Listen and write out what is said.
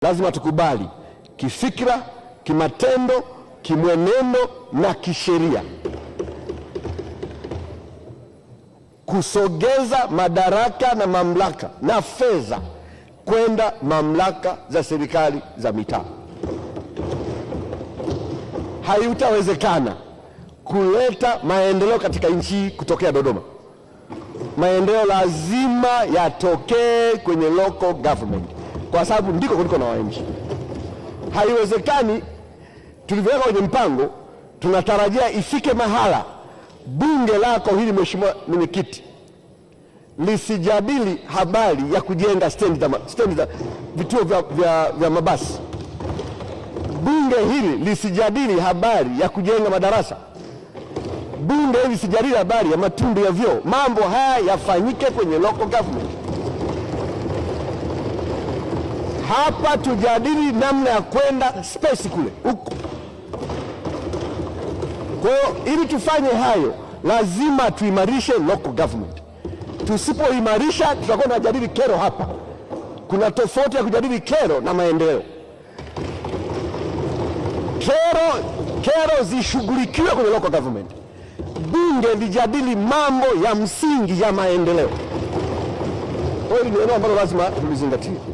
Lazima tukubali kifikra, kimatendo, kimwenendo na kisheria kusogeza madaraka na mamlaka na fedha kwenda mamlaka za serikali za mitaa. Haitawezekana kuleta maendeleo katika nchi hii kutokea Dodoma. Maendeleo lazima yatokee kwenye local government, kwa sababu ndiko kuliko na wananchi. Haiwezekani tulivyoweka kwenye mpango, tunatarajia ifike mahala bunge lako hili, Mheshimiwa Mwenyekiti, lisijadili habari ya kujenga stendi za vituo vya mabasi. Bunge hili lisijadili habari ya kujenga madarasa. Bunge hili lisijadili habari ya matundu ya vyoo. Mambo haya yafanyike kwenye local government. Hapa tujadili namna ya kwenda space kule huko. Kwa hiyo ili tufanye hayo lazima tuimarishe local government. Tusipoimarisha tutakuwa tunajadili kero hapa. Kuna tofauti ya kujadili kero na maendeleo. Kero zishughulikiwe kwenye local government. Bunge lijadili mambo ya msingi ya maendeleo. Kwa hiyo ni eneo ambalo lazima tulizingatie.